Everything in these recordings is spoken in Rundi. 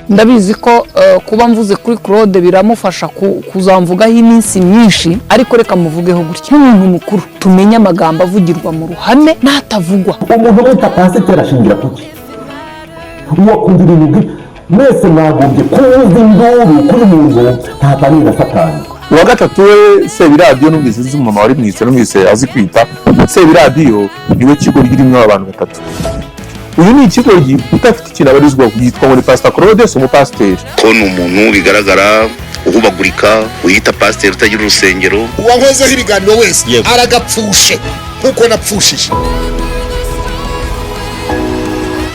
Ndabizi ko kuba mvuze kuri Claude biramufasha kuzamvugaho iminsi myinshi, ariko reka muvugeho gutya nk'umuntu mukuru, tumenye amagambo avugirwa mu ruhame n'atavugwa. Umuntu wita pasiteri ashingira kuki? Uwo ibintu mwese mwagombye kuvuza induru kuri muntu ntataniye na Satani. Uwa gatatu we Sebiradiyo, numvise nzi umumama wari mwise, numvise azi kwita Sebiradiyo, niwe kigoryi urimo abantu batatu. Uyu ni ikigoryi udafite ikintu abarizwaho, yitwa ngo ni Pasita Claude, si umupasiteri. Ko ni umuntu bigaragara uhubagurika, wiyita pasiteri utagira urusengero. Uwankozeho ibiganiro wese aragapfushe nkuko napfushije.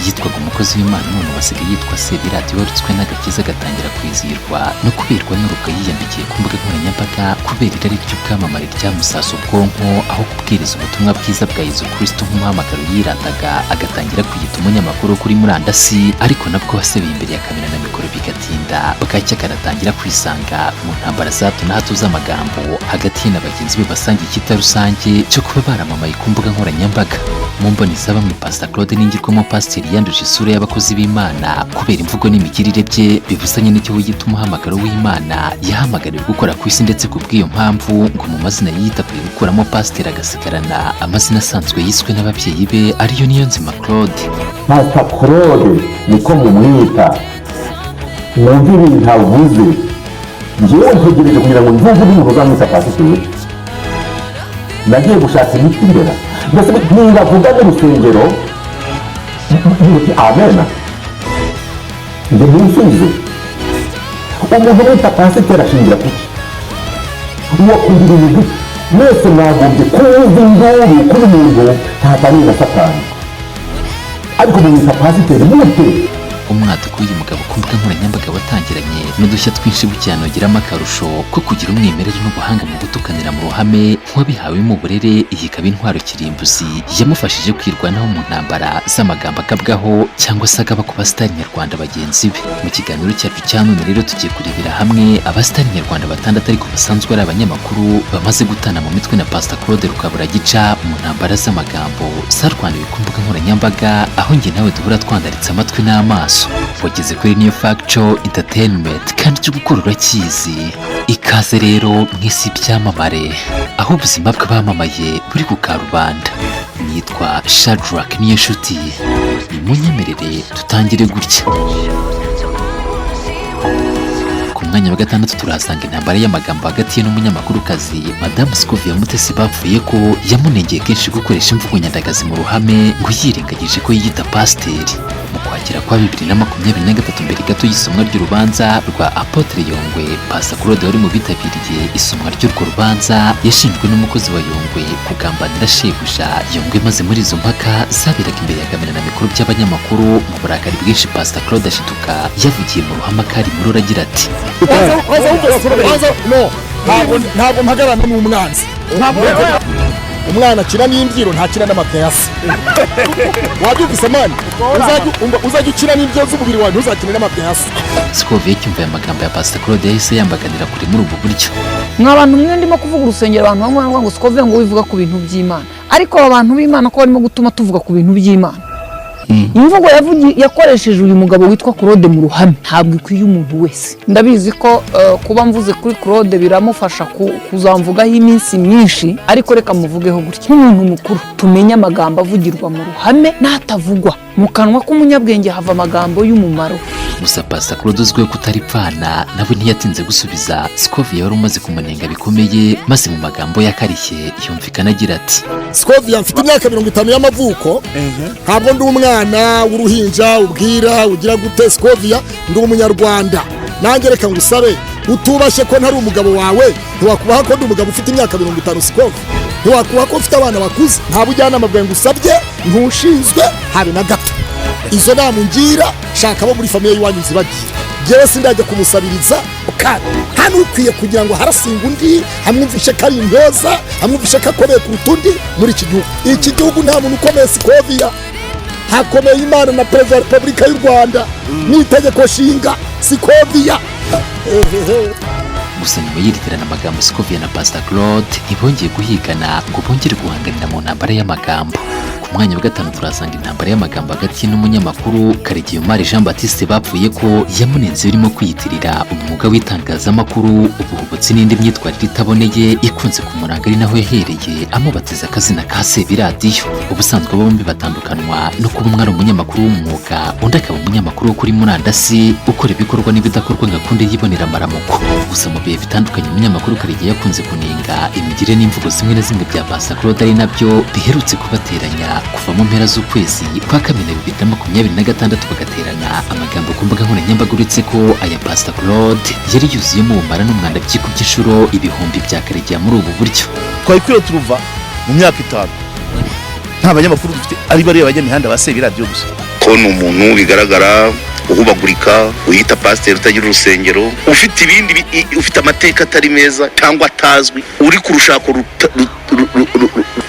Yitwaga umukozi w'Imana, none wasigaye yitwa Sebiradiyo, warutswe n'agakiza agatangira kwizihirwa no kuberwa n'urubwa yiyambikiye ku mbuga nkoranyambaga kubera irari ry'ubwamamare ryamusasa ubwonko, aho kubwiriza ubutumwa bwiza bwa Yezu Kristo nk'umuhamagaro yirataga, agatangira kwiyita umunyamakuru kuri murandasi, ariko nabwo wasebeye imbere ya kamera na mikoro bigatinda, bwacya akanatangira kwisanga mu ntambara za hato na hato z'amagambo hagati ye na bagenzi be basangiye icyita rusange cyo kuba baramamaye ku mbuga nkoranyambaga. Mu mboni za bamwe, Pastor Claude n'ingirwamo pasiteri yanduje isura y'abakozi b'Imana kubera imvugo n'imigirire bye bibusanye n'icyo yita umuhamagaro w'Imana yahamagariwe gukora ku isi, ndetse ku bw'iyo mpamvu ngo mu mazina yiyita akwiye gukuramo pasiteri agasigarana amazina asanzwe yiswe n'ababyeyi be, ariyo Niyonzima Claude. Pasita Claude niko mumwita, mwumve ibintu avuze. Njyewe ntegereje kugira ngo nzumve undi muntu uzamwita pasiteri. Nagiye gushaka imiti imbera, mbese nibavuga n'urusengero muti amena, njye munsubize. Umuntu wita pasiteri ashingira kuki? Uwo kugira ibintu mwese mwagombye kuvuza induru kuri muntu ntataniye na Satani, ariko mumwita pasiteri mute? Umwaduko w'uyu mugabo ku mbuga nkoranyambaga watangiranye n'udushya twinshi, bucyanogeramo akarusho ko kugira umwimerere n'ubuhanga mu gutukanira mu ruhame nk'uwabihawemo uburere. Iyi ikaba intwaro kirimbuzi yamufashije kwirwanaho mu ntambara z'amagambo agabwaho cyangwa se agaba ku basitari nyarwanda bagenzi be. Mu kiganiro cyacu cya none rero tugiye kurebera hamwe abasitari nyarwanda batandatu ariko basanzwe ari abanyamakuru bamaze gutana mu mitwe na Pastor Claude Rukaburagica mu ntambara z'amagambo zarwaniwe ku mbuga nkoranyambaga, aho njye nawe duhora twandaritse amatwi n'amaso. Wageze kuri New Factual Entertainment, kandi icyo gukora urakizi. Ikaze rero mu isi byamamare, aho ubuzima bw'abamamaye buri ku karubanda. Nitwa Shadrack Niyonshuti, nimunyemerere tutangire gutya. Ku mwanya wa gatandatu turahasanga intambara y'amagambo hagati ye n'umunyamakurukazi Madamu Scovia Mutesi, bapfuye ko yamunengeye kenshi gukoresha imvugo nyandagazi mu ruhame ngo yirengagije ko yiyita pasiteri. Mu Kwakira kwa 2023, mbere gato y'isomwa ry'urubanza rwa Apotre Yongwe, Pastor Claude wari mu bitabiriye isomwa ry'urwo rubanza yashinjwe n'umukozi wa Yongwe kugambanira shebuja Yongwe, maze muri izo mpaka zaberaga imbere ya kamera na mikoro by'abanyamakuru, mu burakari bwinshi Pastor Claude ashiduka yavugiye mu ruhame akari muri agira ati: No, ntabwo mpagararana n'umwanzi. Umwana akina n'imbyiro, ntakina n'amapeyasi. Wabyumvise mani? Uzajya ukina n'imbyiro z'umubiri wawe, ntuzakine n'amapeyasi. Scovia cyumva aya magambo ya Pastor Claude yahise yambaganira kure muri ubu buryo. Mwa bantu mwe, ndimo kuvuga urusengero, abantu bamwe baravuga ngo Scovia ngo wivuga ku bintu by'Imana, ariko aba bantu b'Imana ko barimo gutuma tuvuga ku bintu by'Imana? Imvugo yakoresheje uyu mugabo witwa Claude mu ruhame ntabwo ikwiye umuntu wese. Ndabizi ko kuba mvuze kuri Claude biramufasha kuzamvugaho iminsi myinshi, ariko reka muvugeho gutya nk'umuntu mukuru, tumenye amagambo avugirwa mu ruhame n'atavugwa. Mu kanwa k'umunyabwenge hava amagambo y'umumaro. Gusa Pastor Claude uzwiho kutaripfana nawe ntiyatinze gusubiza Scovia wari umaze kumunenga bikomeye, maze mu magambo yakarishye yumvikana agira ati: Scovia, mfite imyaka 50 y'amavuko, ntabwo ndi umwana w'uruhinja ubwira ugira gute. Scovia, ndi umunyarwanda nanjye. Reka ngusabe, utubashye ko ntari umugabo wawe, ntiwakubaha ko ndi umugabo ufite imyaka 50? Scovia, ntiwakubaha ko mfite abana bakuze? Nta bujyanama bwawe ngusabye, ntushinzwe habe na gato. Izo nama ungira, shaka abo muri famille y'iwanyu zibagira. Njyewe sindajya kumusabiriza, kandi hano ukwiye kugira ngo harasinga undi hamwumvishe ko ari intyoza, hamwumvishe ko akomeye kuruta undi muri iki gihugu. Iki gihugu nta muntu ukomeye, Scovia. Hakomeye Imana na Perezida wa Repubulika y'u Rwanda n'itegeko nshinga, Scovia. Gusa nyuma y'iriterana amagambo, Scovia na Pastor Claude ntibongeye guhigana ngo bongere guhanganira mu ntambara y'amagambo. Ku Mwanya wa gatanu turasanga intambara y'amagambo hagati ye n'umunyamakuru Karegeya Omar Jean Baptiste bapfuye ko yamunenze birimo kwiyitirira umwuga w'itangazamakuru, ubuhubutsi n'indi myitwarire itaboneye ikunze kumuranga, ari naho yahereye amubatiza akazina ka Sebiradiyo. Ubusanzwe bombi batandukanwa no kuba umwe ari umunyamakuru w'umwuga, undi akaba umunyamakuru wo kuri murandasi ukora ibikorwa n'ibidakorwa ngo akunde yibonera amaramuko. Gusa mu bihe bitandukanye umunyamakuru Karegeya yakunze kunenga imigire n'imvugo zimwe na zimwe bya Pastor Claude, ari nabyo biherutse kubateranya kuva mu mpera z'ukwezi kwa Kamena 2026, bagaterana amagambo ku mbuga nkoranyambaga, uretse ko aya Pastor Claude yari yuzuyemo ubumara n'umwanda byikubye inshuro ibihumbi bya Karegeya muri ubu buryo. Twari turuva mu myaka 5 nta banyamakuru dufite, ari bariya banyamihanda ba Sebiradiyo gusa. Ko ni umuntu bigaragara uhubagurika, uyita pasiteri utagira urusengero, ufite ibindi, ufite amateka atari meza cyangwa atazwi, uri ku rushako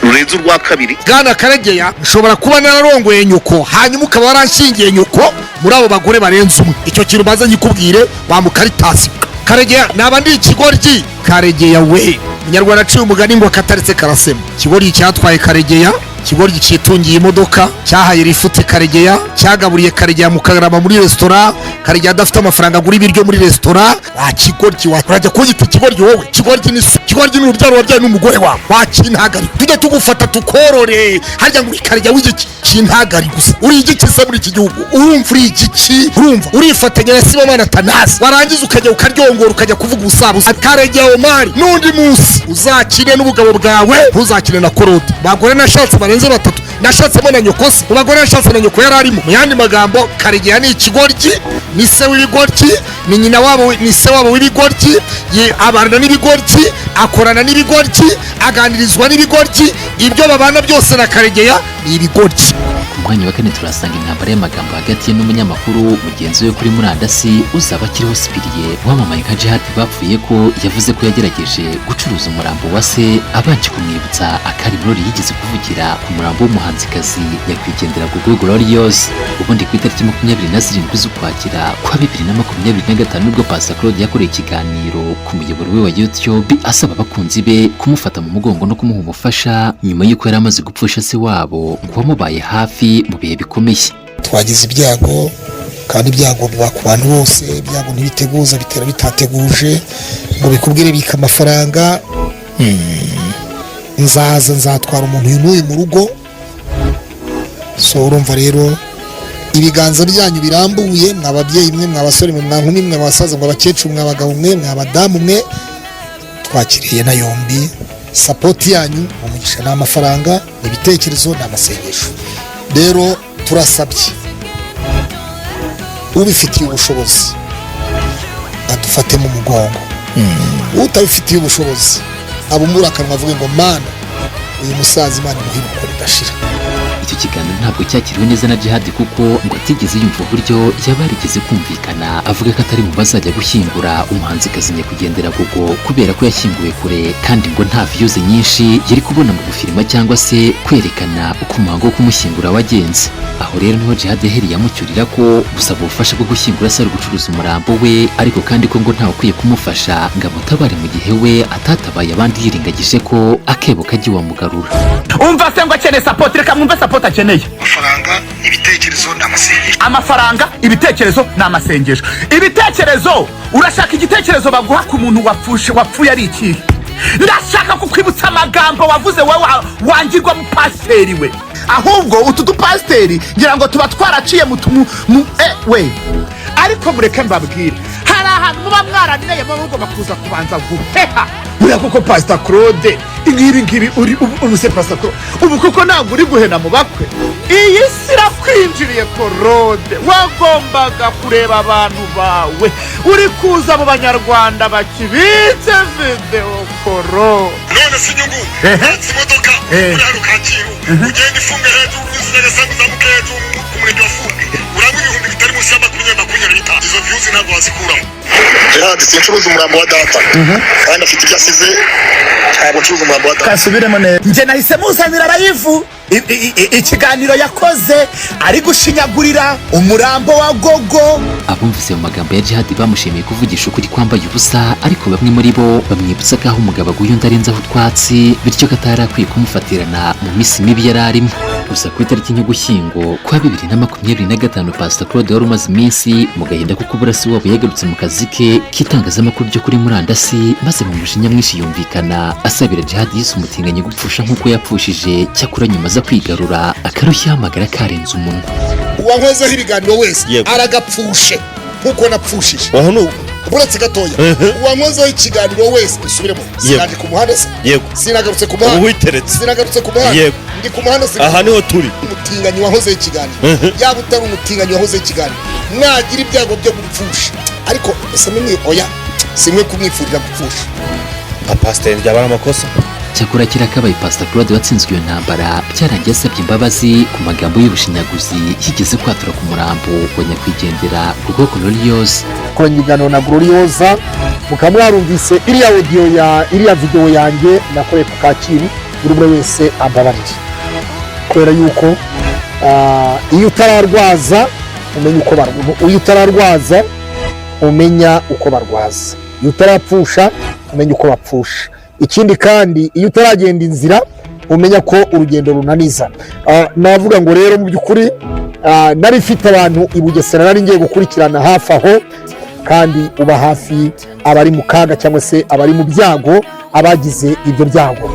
rurenze urwa kabiri. Bwana Karegeya, nshobora kuba nararongoye nyoko, hanyuma ukaba waranshingiye nyoko muri abo bagore barenze umwe. Icyo kintu maze nkikubwire wa mukaritasi. Karegeya, naba ndi ikigoryi. Karegeya we, Umunyarwanda aciye umugani ngo akataretse karasema. Ikigoryi cyatwaye Karegeya, ikigoryi cyitungiye imodoka, cyahaye rifute Karegeya, cyagaburiye Karegeya mu Kagarama muri resitora. Karegeya adafite amafaranga agura ibiryo muri resitora. Wa kigoryi, wa urajya kunyita ikigoryi wowe? Ikigoryi ni ikigoryi, ni urubyaro wabyaye n'umugore wawe. Wakintagari, tujye tugufata tukorore harya ngo uri Karegeya w'igiki? Kintagari gusa, uri igiki se muri iki gihugu? Urumva uri igiki? Urumva urifatanya na Sibomana Tanasi, warangiza ukajya ukaryongora, ukajya kuvuga ubusabusa. Karegeya Omar, n'undi munsi uzakine n'ubugabo bwawe, ntuzakine na Claude. Bagore nashatse barenze batatu, nashatsemo na nyoko se, mu bagore nashatse na nyoko yari arimo. Mu yandi magambo, Karegeya ni ikigoryi, ni se w'ibigoryi, ni nyina wabo, ni se wabo w'ibigoryi, abana n'ibigoryi, akorana n'ibigoryi, aganirizwa n'ibigoryi, ibyo babana byose na Karegeya ni ibigoryi. Ku mwanya wa kane turasanga intambara y'amagambo hagati ye n'umunyamakuru mugenzi we kuri murandasi uzaba akiriho Sipiriye wamamaye nka Jihad bapfuye ko yavuze ko yagerageje gucuruza umurambo wa se, abanje kumwibutsa akari Murori yigeze kuvugira ku murambo w'umuhanzikazi nyakwigendera Gogo Glorious. Ubundi ku itariki 27 z'Ukwakira kwa 2025 nibwo Pastor Claude yakoreye ikiganiro ku muyoboro we wa YouTube asaba abakunzi be kumufata mu mugongo no kumuha ubufasha nyuma y'uko yari amaze gupfusha se wabo ngo wamubaye hafi mu bihe bikomeye. Twagize ibyago, kandi ibyago biba ku bantu bose. Ibyago ntibiteguza, bitera bitateguje ngo bikubwire bika amafaranga. Nzaza nzatwara umuntu uyu n'uyu mu rugo. So urumva rero ibiganza byanyu birambuye, mwa babyeyi mwe, mwa basore mwe, mwa nkumi mwe, mwa basaza mwe, abakecuru mwe, abagabo mwe, mwa badamu mwe, twakiriye na yombi support yanyu. Umugisha ni amafaranga, ni ibitekerezo, ni amasengesho. Rero turasabye ubifitiye ubushobozi adufate mu mugongo, utabifitiye ubushobozi abumbura akanwa avuge ngo Mana, uyu musaza Imana imuhe iruhuko ridashira. Icyo kiganiro ntabwo cyakiriwe neza na Jihad, kuko ngo atigeze yumva uburyo yaba yarigeze kumvikana avuga ko atari mu bazajya gushyingura umuhanzikazi nyakwigendera Gogo kubera ko yashyinguwe kure, kandi ngo nta views nyinshi yari kubona mu gufilima cyangwa se kwerekana uko umuhango wo kumushyingura wagenze. Aho rero niho Jihad yahereye amucyurira ko gusaba ubufasha bwo gushyingura se ari gucuruza umurambo we, ariko kandi ko ngo ntawe ukwiye kumufasha ngo amutabare mu gihe we atatabaye abandi, yirengagije ko akebo kajya iwamugarura. Umva se ngo akeneye support, reka mwumve support akeneye. Amafaranga, ibitekerezo n'amasengesho. Amafaranga, ibitekerezo n'amasengesho. Ibitekerezo, urashaka igitekerezo baguha ku muntu wapfushe, wapfuye ari ikihe? Ndashaka kukwibutsa amagambo wavuze wowe wangirwa mu pasiteri we. Ahubwo utu dupasiteri ngira ngo tuba twaraciye mu tumu mu we. Ariko mureke mbabwire, hari ahantu muba mwaraneye, muba mugomba kuza kubanza guheha. Buriya koko Pastor Claude, ngibi ngibi uri ubu se Pastor Claude, ubu koko ntabwo uri guhena mu bakwe? Iyi si irakwinjiriye Claude, wagombaga kureba abantu bawe, uri kuza mu banyarwanda bakibitse videwo koro. None se inyungu uretse imodoka uri hano Kacyiru, ugenda ifunga hejuru Nyagasani, uzamuke hejuru ku murenge wa Fumbwe, urangwa ibihumbi bitari munsi ya 20, 25. Izo views ntabwo wazikuramo. Jihad, sincuruza umurambo wa data, kandi afite ibyo asize. Ntabwo ncuruza umurambo wa data. Kasubiremo neza. Njye nahise muzanira live ikiganiro yakoze ari gushinyagurira umurambo wa Gogo. Abumvise mu magambo ya Jihad bamushimiye kuvugisha ukuri kwambaye ubusa, ariko bamwe muri bo bamwibutsa ko aho umugabo aguye undi arenzaho utwatsi, bityo ko atari akwiye kumufatirana mu minsi mibi yari arimo. Gusa ku itariki y'Ugushyingo kwa 2025, Pastor Claude wari umaze iminsi mu gahinda ko kubura se wabo yagarutse mu kazi ke k'itangazamakuru ryo kuri murandasi, maze mu mujinya mwinshi yumvikana asabira Djihad yise umutinganyi gupfusha nk'uko yapfushije. Cyakora nyuma aza kwigarura, akarushya hamagara karenze umunwa. Uwankozeho ibiganiro wese aragapfushe nk'uko napfushije. Aho ni Uretse gatoya, uwankozeho ikiganiro wese, isubiremo, sinaje ku muhanda se? Yego. Sinagarutse ku muhanda? Ubu witeretse. Sinagarutse ku muhanda? Yego. Ndi ku muhanda? Aha niho turi. Umutinganyi wahozeho ikiganiro, yaba utari umutinganyi wahozeho ikiganiro, nagira ibyago byo gupfusha, ariko ese mwe, oya, simwe kumwifurira gupfusha. Nka pasiteri byaba ari amakosa. Cyakora kirakabaye, Pastor Claude watsinzwe iyo ntambara byarangiye asabye imbabazi ku magambo y'ubushinyaguzi yigeze kwatura ku murambo wa nyakwigendera kuko Gloriose. Koranye ibiganiro na Gloriosa, mukaba mwarumvise iriya audio ya iriya video yanjye nakoreye ku Kacyiru. Buri umwe wese ambabarire, kubera yuko iyo utararwaza umenya uko barwaza, iyo utararwaza umenya uko barwaza, iyo utarapfusha umenya uko bapfusha. Ikindi kandi, iyo utaragenda inzira umenya ko urugendo runaniza. Navuga ngo rero mu by'ukuri nari mfite abantu i Bugesera nari ngiye gukurikirana hafi aho, kandi uba hafi abari mu kaga cyangwa se abari mu byago, abagize ibyo byago.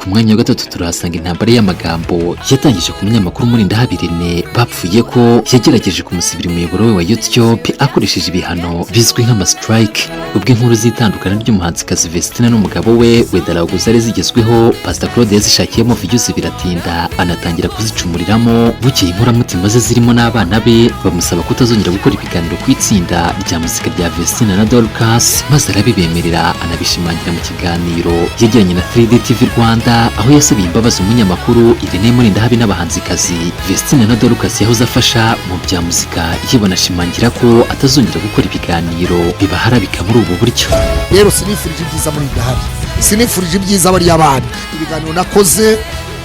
Ku mwanya wa gatatu turahasanga intambara y'amagambo yatangije ku munyamakuru Murindahabi Irene, bapfuye ko yagerageje kumusibira umuyoboro we wa YouTube akoresheje ibihano bizwi nk'ama-strike. Ubwo inkuru z'itandukana ry'umuhanzikazi Vestina n'umugabo we Wedarago zari zigezweho, Pastor Claude yazishakiyemo views biratinda, anatangira kuzicumuriramo. Bukeye inkoramutima ze zirimo n'abana be bamusaba kutazongera gukora ibiganiro ku itsinda rya muzika rya Vestina na Dorcas, maze arabibemerera, anabishimangira mu kiganiro yagiranye na 3D TV Rwanda, aho yasabiye imbabazi umunyamakuru Irene Murindahabi n'abahanzikazi Vestina na Dorcas yahoze afasha mu bya muzika, yewe anashimangira ko atazongera gukora ibiganiro bibaharabika muri ubu buryo. Rero sinifurije ibyiza muri ndahari, sinifurije ibyiza bariya bana. Ibiganiro nakoze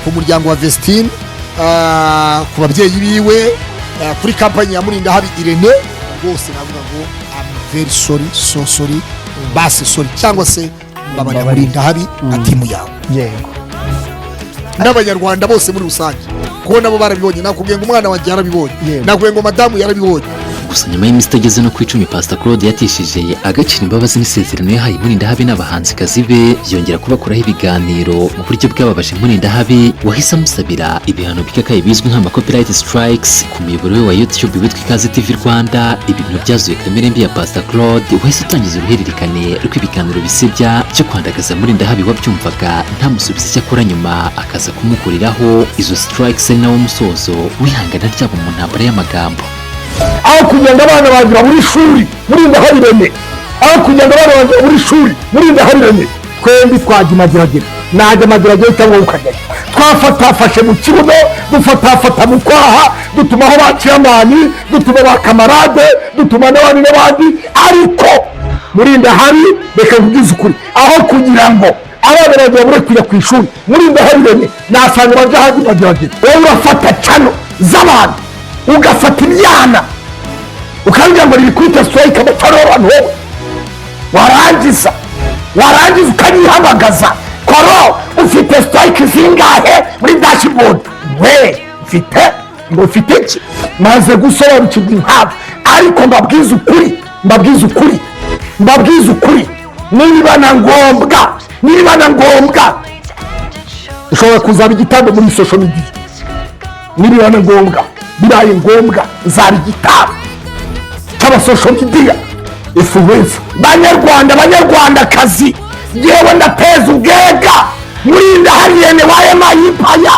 ku muryango wa Vestine, ku babyeyi biwe, kuri kampani ya Murindahabi Irene, rwose navuga ngo I'm very sorry, so sorry, basi sorry, cyangwa se mbabarira Murindahabi na team yawe n'Abanyarwanda bose muri rusange, kuko nabo barabibonye. Nakubwiye ngo umwana wanjye yarabibonye, nakubwiye ngo madamu yarabibonye. Gusa nyuma y'iminsi itageze no ku 10, Pastor Claude yatishije agaciro imbabazi n'isezerano yahaye Murindahabi n'abahanzikazi be, yongera kubakuraho ibiganiro mu buryo bwababaje Murindahabi, wahise amusabira ibihano bikakaye bizwi nk'ama copyright strikes ku muyoboro we wa YouTube witwa Ikaze TV Rwanda. Ibintu byazuye kamere mbi ya Pastor Claude, wahise utangiza uruhererekane rw'ibiganiro bisebya byo kwandagaza Murindahabi, wabyumvaga ntamusubize, icyo akora nyuma akaza kumukuriraho izo strikes, ari nawo musozo w'ihangana ryabo mu ntambara y'amagambo. Aho kugira ngo abana banjye babure ishuri, Murindahabi Irene, aho kugira ngo abana banjye babure ishuri, Murindahabi Irene, twembi twajya imageragere, najya amageragere cyangwa wowe ukajyayo. Twafatafashe mu kibuno, dufatafata mu kwaha, dutumaho ba chairman, dutuma ba camarade, dutuma n'abandi n'abandi. Ariko Murindahabi, reka nkubwize ukuri, aho kugira ngo abana banjye babure kujya ku ishuri, Murindahabi Irene, nasanga bajya hanze imageragere. Wowe urafata channel z'abantu, ugafata imyana, ukabwira ngo riri kwita strike ama channel y'abantu, wowe warangiza ukanyihamagaza: "Koro, ufite strike zingahe muri dashboard?" We mfite ngo mfite iki? Maze gusobanukirwa impamvu. Ariko mbabwize ukuri, mbabwize ukuri, mbabwize ukuri, niba na ngombwa, niba na ngombwa ushobora kuzaba igitambo muri social media. Niba na ngombwa, bibaye ngombwa, nzaba igitambo cy'aba social media influencer. Banyarwanda, Banyarwandakazi, yewe ndateza ubwega Murindahabi Irene wa emayipaya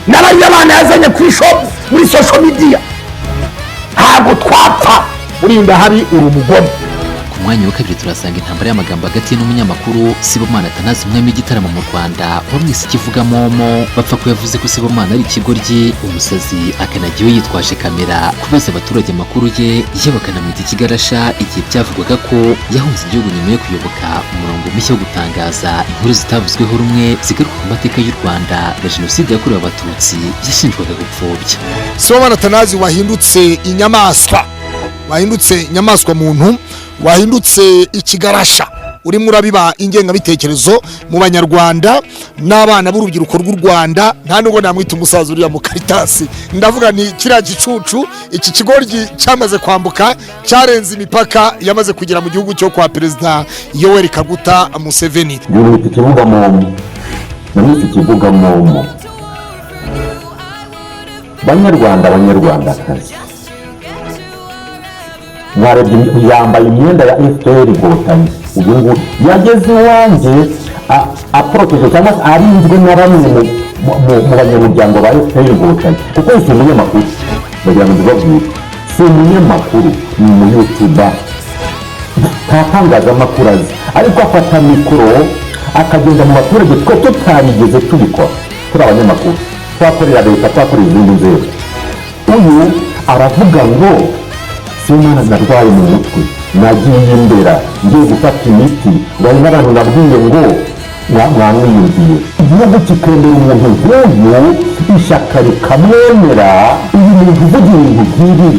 n'abanyabana yazanye kuri shop muri social media. Ntabwo twapfa. Murindahabi, uri umugome. Ku mwanya wa kabiri turasanga intambara y'amagambo hagati ye n'umunyamakuru Sibomana Atanazi, umwami w'igitaramo mu Rwanda wamwise ikivuga momo, bapfa ko yavuze ko Sibomana ari ikigoryi, umusazi, akanajya iwe yitwaje kamera kubaza abaturage amakuru ye, yewe akanamwita ikigarasha igihe byavugwaga ko yahunze igihugu nyuma yo kuyoboka umurongo mushya wo gutangaza inkuru zitavuzweho rumwe zigaruka ku mateka y'u Rwanda na Jenoside yakorewe Abatutsi yashinjwaga gupfobya. Sibomana Atanazi wahindutse inyamaswa, wahindutse inyamaswa muntu, wahindutse ikigarasha. Urimo urabiba ingengabitekerezo mu Banyarwanda n'abana b'urubyiruko rw'u Rwanda. Nta nubwo namwita umusaza uriya mu karitasi, ndavuga ni kiriya gicucu, iki kigoryi cyamaze kwambuka, cyarenze imipaka, yamaze kugera mu gihugu cyo kwa Perezida Yoweri Kaguta Museveni. Yumwita ikibuga momo, namwise ikibuga momo. Banyarwanda, Banyarwandakazi, mwarebye yambaye imyenda ya FPR Inkotanyi. Uyu nguyu yageze iwanjye aporoteje cyangwa se arinzwe na bamwe mu banyamuryango ba FPR Inkotanyi, kuko si umunyamakuru. Ndagira ngo mbibabwire, si umunyamakuru, ni umu YouTuber, nta tangazamakuru azi, ariko afata mikoro akagenda mu baturage. Twe tutarigeze tubikora, turi abanyamakuru, twakorera leta, twakorera izindi nzego. Uyu aravuga ngo Simana narwaye mu mutwe, nagiye imbera ngiye gufata imiti, ngo hari n'abantu nabwiye ngo mwamwiyumviye. Igihugu kikemera umuntu nk'uyu, ishyaka rikamwemera, uyu muntu uvuga ibintu nk'ibi,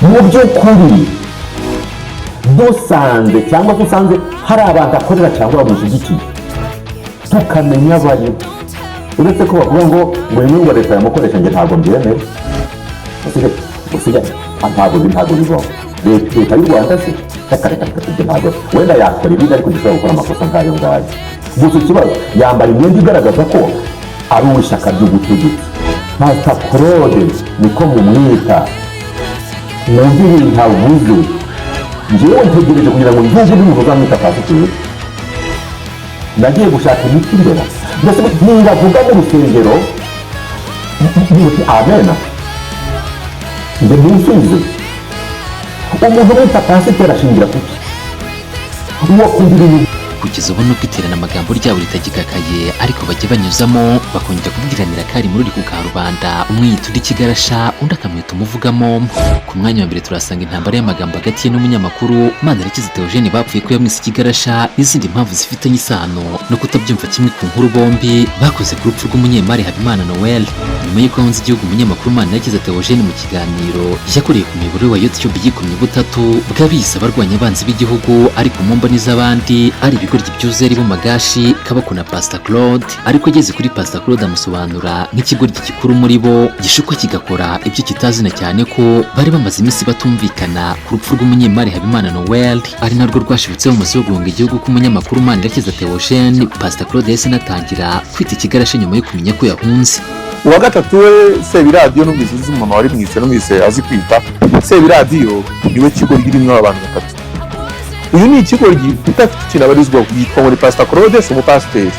mu by'ukuri dusanze cyangwa se usanze hari abantu akorera cyangwa bamushyigikiye, tukamenya abo ari bo. Uretse ko bavuga ngo inyungu leta yamukoresha, njye ntabwo mbyemera. Usigaye ntabwo bibaho. Leta y'u Rwanda se? Reka reka reka, ibyo ntabwo. Wenda yakora ibindi, ariko gishobora gukora amakosa nk'ayo ngayo. Gusa ikibazo, yambara imyenda igaragaza ko ari uw'ishyaka ry'ubutegetsi. Pastor Claude niko mumwita, mwumve ibintu avuze. Njyewe ntegereje kugira ngo nzumve undi muntu uzamwita pasiteri. Nagiye gushaka imiti imbere, mbese nibavuga mu rusengero muti amena? Njye munsubize, umuntu wita pasiteri ashingira kuki uwo kugira ibintu? Kugeza ubu nubwo iterana amagambo ryabo ritagikakaye, ariko bajya banyuzamo bakongera kubwiranira kari muri ku karubanda, umwe yita undi ikigarasha, undi akamwita umuvugamo. Ku mwanya wa mbere turasanga intambara y'amagambo hagati ye n'umunyamakuru Manirakiza Theogene bapfuye ko yamwise ikigarasha n'izindi mpamvu zifitanye isano no kutabyumva kimwe ku nkuru bombi bakoze ku rupfu rw'umunyemari Habimana Noel nyuma y'uko ahunze igihugu. Umunyamakuru Manirakiza Theogene mu kiganiro yakoreye ku muyoboro wa YouTube yikomye butatu bw'abiyise abarwanya abanzi b'igihugu, ariko mu mboni z'abandi ari ibigoryi byuzuye, ari bo Magashi, Kabako na Pastor Claude. Ariko ageze kuri Pastor Claude amusobanura nk'ikigoryi gikuru muri bo, gishukwa kigakora ibyo kitazi, na cyane ko bari bamaze iminsi batumvikana ku rupfu rw'umunyemari Habimana Noel, ari narwo rwashibutseho umuzi wo guhunga igihugu k'umunyamakuru Manirakiza Theogene. Pastor Claude yahise anatangira kwita ikigarasha nyuma yo kumenya ko yahunze. Uwa gatatu we Sebiradiyo, numvise nzi umumama wari mwise, numvise azi kwita Sebiradiyo, niwe kigoryi urimo aba bantu batatu. Uyu ni ikigoryi udafite ikintu abarizwaho, yitwa ngo ni Pastor Claude, si umupasiteri,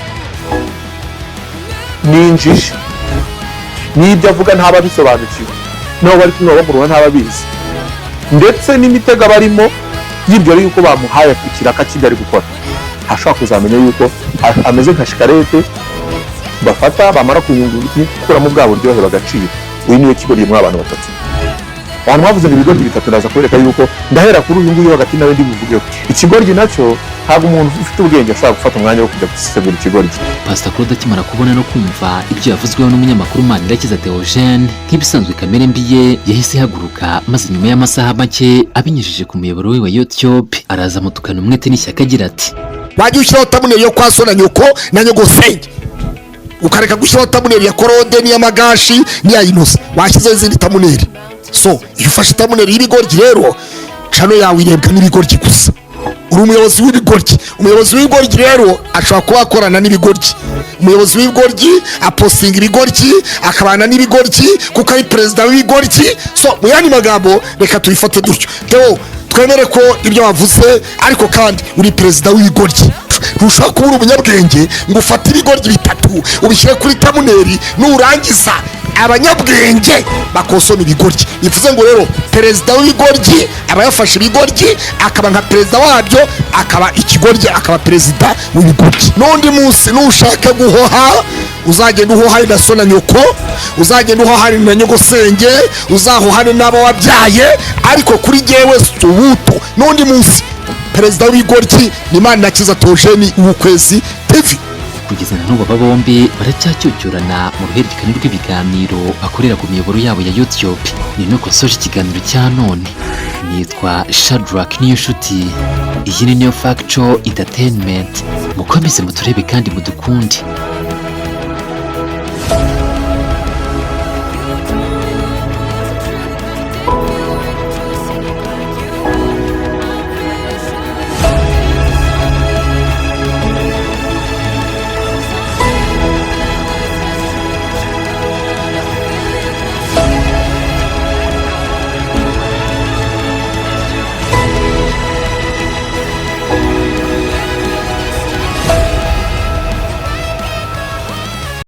ni injiji, n'ibyo avuga ntaba abisobanukiwe, n'abo bari kumwe bamuruha ntaba abizi, ndetse n'imitego barimo yibwira yuko bamuhaye ikiraka cy'ibyo ari gukora. Ntashobora kuzamenya yuko ameze nka shikarete bafata, bamara gukuramo bwa buryohe bagacira. Uyu niwe kigoryi muri abantu batatu. Abantu bavuze ngo ibigoryi bitatu, ndaza kubereka yuko ndahera kuri uyu nguyu hagati, nawe ndi buvugeho. Ikigoryi nacyo, ntabwo umuntu ufite ubwenge ashobora gufata umwanya wo kujya gusesengura ikigoryi. Pastor Claude akimara kubona no kumva ibyo yavuzweho n'umunyamakuru Manirakiza Theogene, nk'ibisanzwe kamere mbi ye yahise ihaguruka, maze nyuma y'amasaha make abinyujije ku muyoboro we wa YouTube araza amutukana umwete n'ishyaka agira ati: Wajya ushyiraho thumbnail yo kwa so na nyoko na nyogosenge, ukareka gushyiraho thumbnail ya Claude n'iy'Amagashi n'iya Inosa, washyizeho izindi thumbnail. So iyo ufashe thumbnail y'ibigoryi rero, channel yawe irebwa n'ibigoryi gusa. Uri umuyobozi w'ibigoryi. Umuyobozi w'ibigoryi rero ashobora kuba akorana n'ibigoryi. Umuyobozi w'ibigoryi apostinga ibigoryi, akabana n'ibigoryi, kuko ari perezida w'ibigoryi. So mu yandi magambo, reka tubifate dutyo, Theo, twemere ko ibyo wavuze, ariko kandi uri perezida w'ibigoryi. Ntushobora kuba uri umunyabwenge ngo ufate ibigoryi bitatu ubishyire kuri thumbnail, nurangiza abanyabwenge bakosoma ibigoryi. Bivuze ngo rero perezida w'ibigoryi aba yafashe ibigoryi akaba nka perezida wabyo, akaba ikigoryi, akaba perezida w'ibigoryi. N'undi munsi nushaka guhoha, uzagenda uhohane na so na nyoko, uzagenda uhohane na nyogosenge, uzahohane n'abo wabyaye, ariko kuri jyewe subuto. N'undi munsi perezida w'ibigoryi ni Manirakiza Theogene w'Ukwezi TV. Kugeza na n'ubu aba bombi baracyacyocyorana mu ruhererekane rw'ibiganiro bakorera ku miyoboro yabo ya YouTube. Ni nuko nsoje ikiganiro cya none. Nitwa Shadrack Niyonshuti. Iyi ni New Factual Entertainment. Mukomeze muturebe kandi mudukunde.